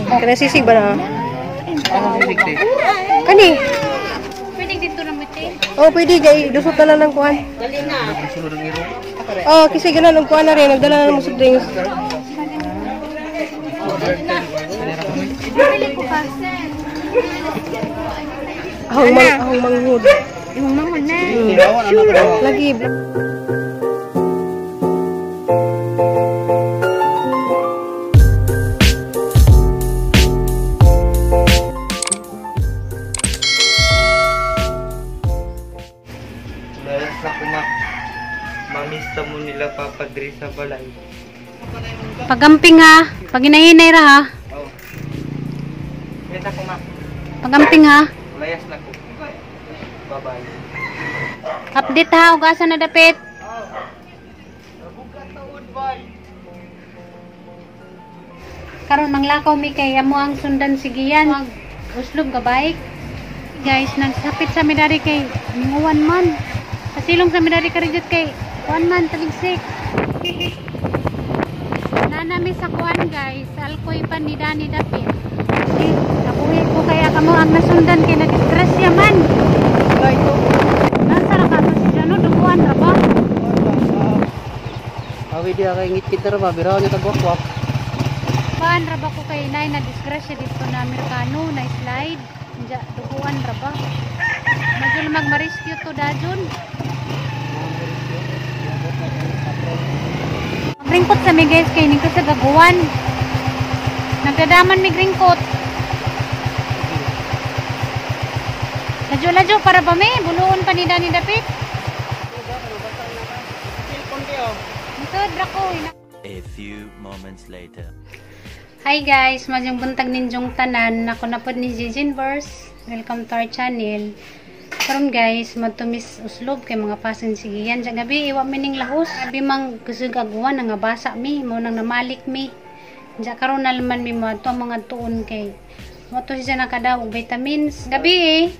Kana sisig ba na? Kani? Pwede dito na mite. Oh, pwede kay lusot na lang ng kuan. Oh, kasi ganun ang kuan na rin, nagdala na ng soft drinks. Pili ko pa. Ahong mang ahong manghud. Imong manghud na. Lagi. Layas na kuma. Mamista mo nila Papa diri sa balay. Pagamping ha. Paginahinay ra ha. Oh. Layas na kuma. Pagamping ha. Layas na ko. Bye-bye. Update ha, ug asa na dapit. Karon manglakaw mi kay amo ang sundan si Gian. Mag uslob ka bike. Guys, nagsapit sa mi dari kay minguan man. Pasilong sa mi dari karijot kay kuan man taligsik. Nanami sa kuan guys, alkoy pa ni Dani dapit. Eh, kabuhi ko kaya kamo ang nasundan kay nadisgrasya man. Nasa ra ka to si Jano, duguan ra ba? Awi diya kay ngit-ngit ra ba biraw niya tagwakwak. Kuan ra ba ko kay nay na disgrasya dito na Amerikano na slide. Diya, duguan ra ba? Medyo mag ma-rescue to dajon. Ringkot sa mi guys kay ning sa gaguan. Nagdadaman mi ringkot. Ladyo-ladyo para ba mi? Buluon pa ni Dani dapit. Lisod ra ko. A few moments later. Hi guys, madyong buntag ninjong tanan. Ako na pod ni Jijin Verse. Welcome to our channel. Karon guys, madtumis uslob kay mga pasin sigiyan. Diyan gabi iwa mi ning lahos. Gabi mang kusog aguan nga basa mi, mao nang namalik mi. Diyan karon na naman mi moadto ang mga tuon kay mo to siya nakadaw og vitamins. Gabi eh.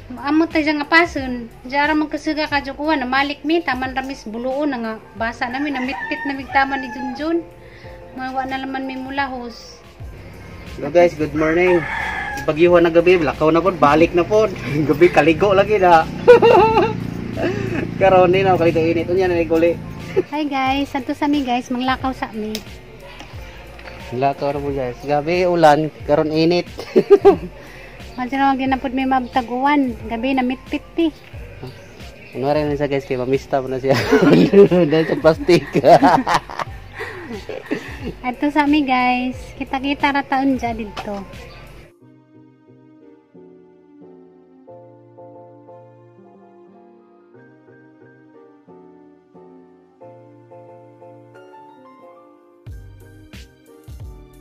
Amot ta siya nga pason. Diyan ra man kusuga ka jukuan namalik mi, taman ra mis buluon nga basa nami namitpit na migtaman ni Junjun. Mawa na naman mi mulahos. Hello guys, good morning. Bagyuhan na gabi, lakaw na pod, balik na pod. Gabi kaligo lagi na. Karon ni na kaligo init unya na guli. Hi guys, adto sa mi guys, manglakaw sa mi. Lakaw ra po guys. Gabi ulan, karon init. Madyo na ginapod mi mabtaguan, gabi na mitpit pi. Ano rin sa guys kay mamista pa na siya. Dahil sa plastic. Adto sa mi guys, kita-kita ra taon dya didto.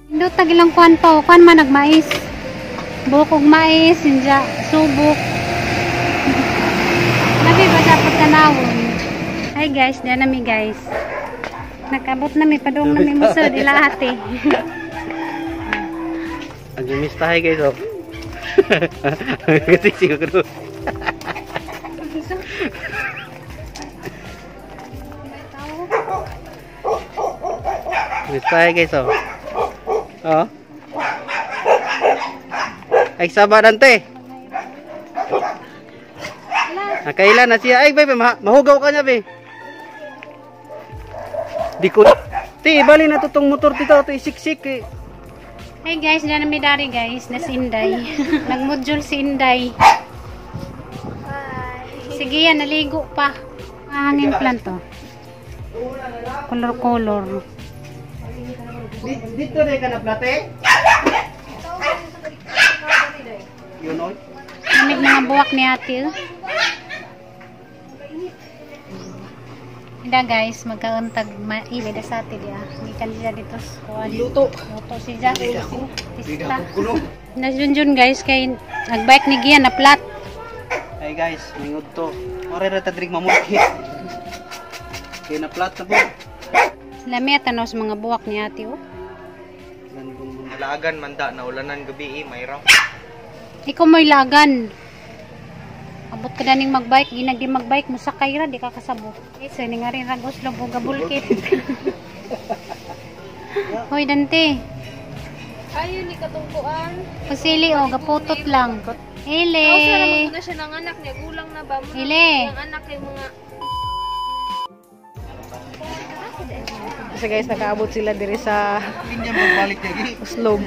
Indot tag ilang kuan pa, kuan man nagmais. Bukog mais, inja, subok. Labi ba dapat tanawon? Hi guys, diyan na mi guys. Nakabot na mi, padung na mi musod ila ate. Ang gimistahay guys oh. Kasi siguro. Mistahay guys oh. Oh. Ay saba dante. Nakailan na siya. Ay baby, mahugaw ka niya be. Di ko. Ti, bali na to tong motor dito, to isiksik eh. Hi guys, diyan na mi dari guys, na si Inday. Nagmodule si Inday. Sige yan, naligo pa. Hangin plant to. Color-color. Dito rin ka na plate? Yun oy. Lamig mga buwak ni ate. Ida guys, magkauntag maili da sa ate diya. Gikan siya dito sa kuwan. Luto. Luto siya. Tista. Nasjunjun guys, kay nagbike ni Gian na plat. Hey guys, mingod to. Ore ra ta diri mamulki. Kay na plat na po. Lami at tanaw sa mga buwak ni ate oh. Laagan manda na ulanan gabi eh, mayraw. Ikaw may lagan. Abot ka na ning magbike, ginag di magbike, musakay ra, di ka kasabot. Eh, so, ni nga rin rag uslob, buga bulkit. Hoy, Dante. Ayo ni katungkuan. Pasili o, gaputot lang. Ile. Kausa ra man na siya ng anak niya, gulang na ba mo? Ile. Ang anak kay mga Kasi guys, nakaabot sila diri sa Oslob.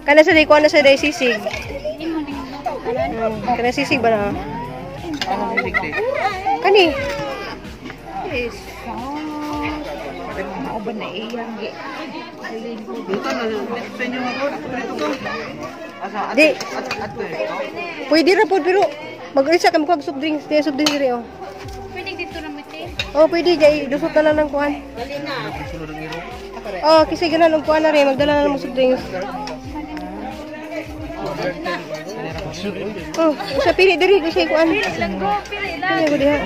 Kana sa day, kuha na sa day sisig. Kana sisig ba na? Kani? Di. Pwede ra po pero mag-isa ka magkuha soft drinks, di soft drinks diri oh. Pwede dito na mo, te. Oh, pwede jay lusot na lang ng kuan. Oh, kasi ganan og kuan na rin, magdala na lang mo soft drinks. Oh, sa pili diri kasi kuan. Ilang go, pili lang. Pili ko diha.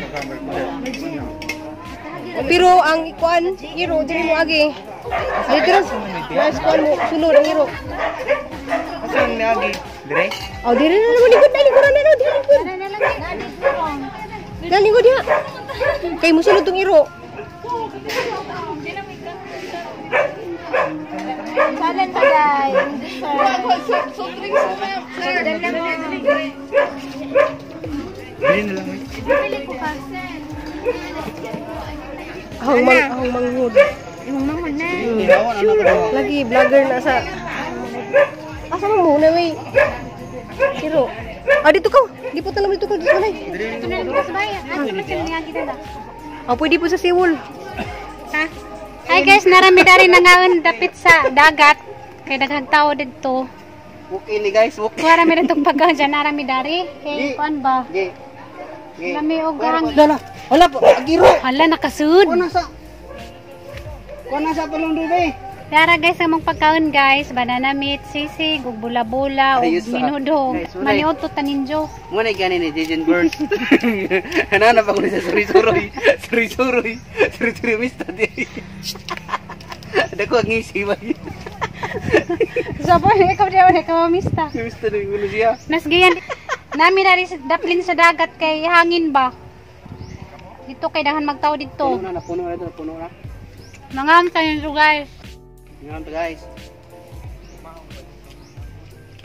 Pero ang kuan, iro diri mo agi. Ay diri. Mas kuan mo sulod ang iro. Asa ang niagi? Dire? Oh, diri na naman likod na likuran na no, diri likod. Dali ko diha. Kay musulod tong iro. Salan pa guys. Dire na lang. Eh. Ahong manghud. Imong manghud na. Lagi vlogger na sa Asa man mo na may iro. Ah, dito ka. Di po talam dito ka dito na. Dito na lang sa bahay. Asa man sila niya kita da. Ah, pwede po sa Seoul. Ha? Hi guys, narami dari nangaon dapit sa dagat. Kay daghang tao didto. Okay ni guys, okay. Kuha rami rin itong pagkaon dyan, narami dari. Kay kuan ba? Gi. Gi. Lami og hangin. Wala, wala po, agiro. Hala, nakasud. Kuha na sa. Kuha na sa palong dubi. Tara guys, ang mong pagkaon guys, banana meat, sisig, ug bula-bula, ug Ayos, ah. minudo. Guys, wala eh. Maniod to taninjo. Muna gani ni Jason Burns. Hanana pa ko ni sa suri-suroy. Suri-suroy. Suri-suroy mista di. Dako ang ngisi ba. So po, ikaw di ako ikaw mista. Mista di ko siya. Nasgiyan nami dari sa daplin sa dagat kay hangin ba. Dito kay daghan magtao dito. Puno na, puno na, puno na. Mga taninjo guys. Ngayon to guys.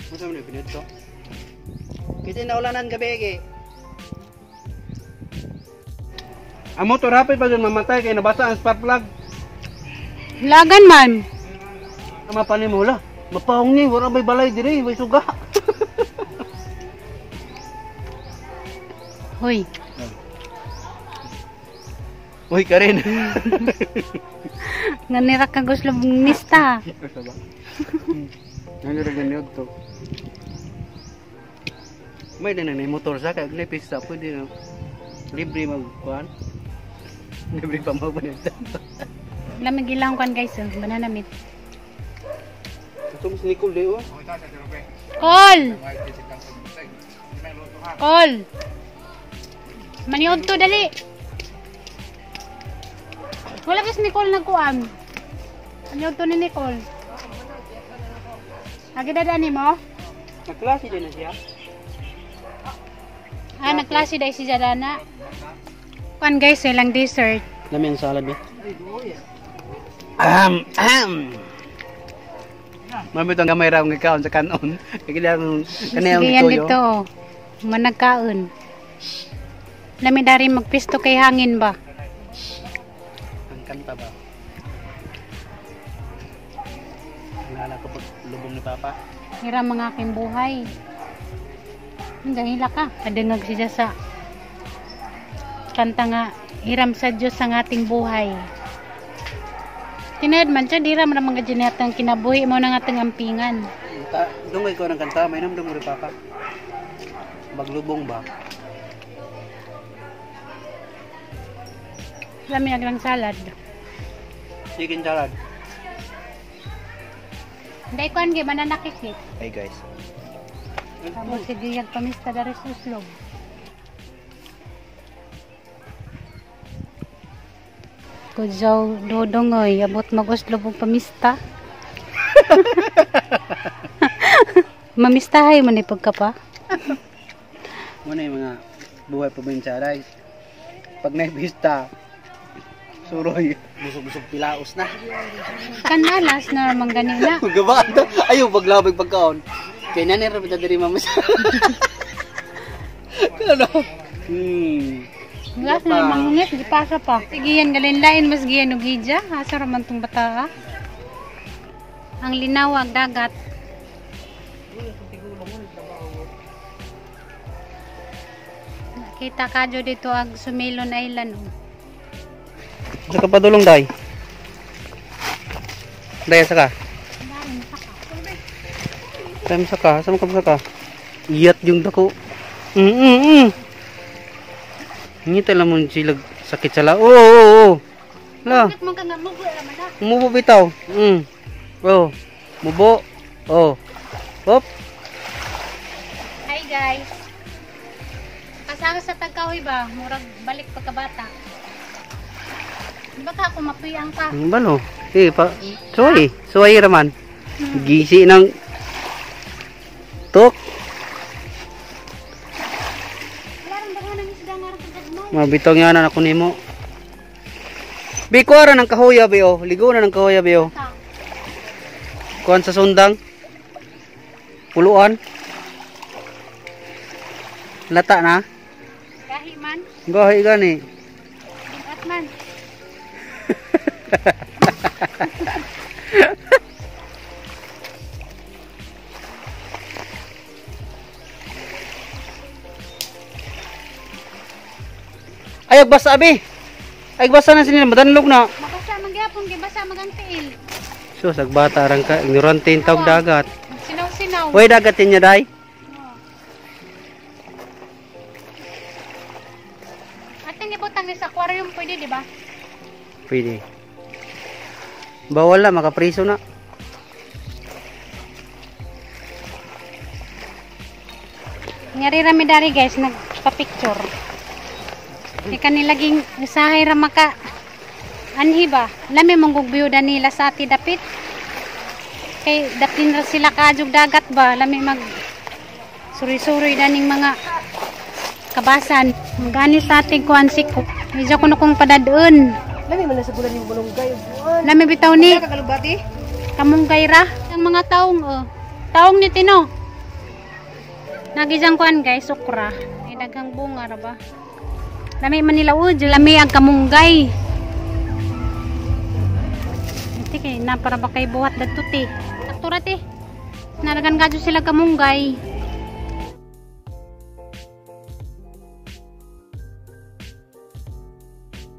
Masa mo na pinod to? Kasi naulanan gabi eh. Ang motor hapit pa dyan mamatay kay nabasa ang spark plug. Lagan man. Mapanin mo wala. Mapaong ni, wala may balay dire, may suga. Hoy, Uy, Karen. nganira ka gusto mista. Nangyari ganyan to. May na na motor sa kag na pista pwede na. Libre magkuan. Libre pa mo panita. Lamig ilang kwan guys, oh, banana meat. Ito mas Nicole di oh. Call! Call! Maniod to, dali! Wala kasi Nicole nagkuan. Maniod to ni Nicole. Agi dadani mo? Nagklase din na siya. Ah, nagklase dahil si Jadana. Kuan guys, ilang dessert. Lami ang salad eh. Ahem, ahem. Mamit ang gamay raw ng kaon sa kanon. Kailangan kanayang Sige yan gituyo. dito oh. Managkaon. Lami dari magpisto kay hangin ba? Ang kanta ba? Naalala ko pag lubong ni Papa. Hiram mga aking buhay. Hanggang hila ka. Padungag siya sa kanta nga, hiram sa Diyos ang ating buhay. Tinayad man siya, hiram na mga ginatang kinabuhi mo ng ating ampingan. Dungay ko ng kanta, may namdong mo rin Papa. Maglubong ba? Lami lang salad. Chicken salad. Hindi ko ang banana cake. Hey guys. Tapos sige, pamista dari sa uslog. Kujaw dodongoy, abot mag-uslob og pamista. Mamistahay man ni pagka pa. Muna yung mga buhay probinsya guys. Pag naibista, Suroy. Busog-busog pilaos na. Kanalas na naman ganina. Gabaan to. Ayaw, paglabig pagkaon. Kaya na nira pita diri mamas. Ano? Gas na mangungit, gipasa pa. Sige yan, galinlain, mas giyan og hidya. Asa raman tong bata ah. Ang linawag dagat. Nakita ka dyo dito ag Sumilon Island. Oh. Sa ka padulong day. Day sa ka. Time sa ka, sa ka sa ka. Iyat yung dako. Ngita lang mo sila sakit sa la. Oo, oo, oo. La. Bakit man ka nga mugo raman na? Mubo bitaw. Oh. Mubo. Oh. Hop. Hi guys. Kasama sa tagkahoy ba? Murag balik pagkabata. Di ba ka ako mapuyang ka? Ano ba no? Eh, pa. Suway. Suway raman. Gisi ng tok. Wala rin daghan ng isda nga rin kagagmay. Mabitaw nga na ako nimo. Bi kuara ng kahoya bi oh. Ligo na ng kahoya bi oh. Ka. Kuan sa sundang. Puluan. Lata na. Gahi man. Gahi gani. Ligat man. Ay basa abi. Ay basa na sinila madanlog na. Mabasa man gyapon kay basa magang tiil. Sus, agbata rang ka ignorante yung tawag dagat. Sinaw-sinaw. Hoy dagat niya day. Ating ibutang ni sa aquarium pwede di ba? Pwede. Bawal na makapriso na. Ngari ra mi dari guys nagpa-picture. Di kanilaging usahay ra maka anhi ba? Lami mong gugbiyo nila sa ati dapit. Kay dapin ra sila kaadjog dagat ba? Lami mag suri-suri daning mga kabasan. Magani sa ating kuan siko. Medyo kuno kong padadon. Lami man na sa bulan yung bulunggay. Lami bitaw ni Kakalubati? kamunggay ra ang mga taong oh. Taong ni Tino. Nagijang kuan guys, okra. May daghang bunga ra ba? Lami man nila udyo, lami ang kamunggay. Iti kay na para ba kay buhat dadto ti. Sakto ra ti. Naragan kadyo sila kamunggay.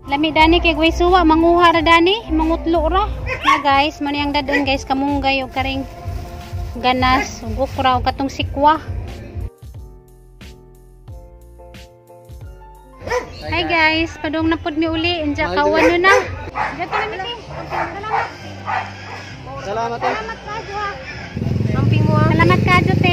Lami dani kay gway suwa, manguha ra dani, mangutlo ra. Na guys, mo niyang dadon guys kamunggay og karing ganas ug okra ug katong sikwa. Hi guys, padung na pud mi uli, inja kawan na. Dito na mi. Salamat. Salamat eh. Salamat kajo ha. Amping mo ah. Salamat kajo te.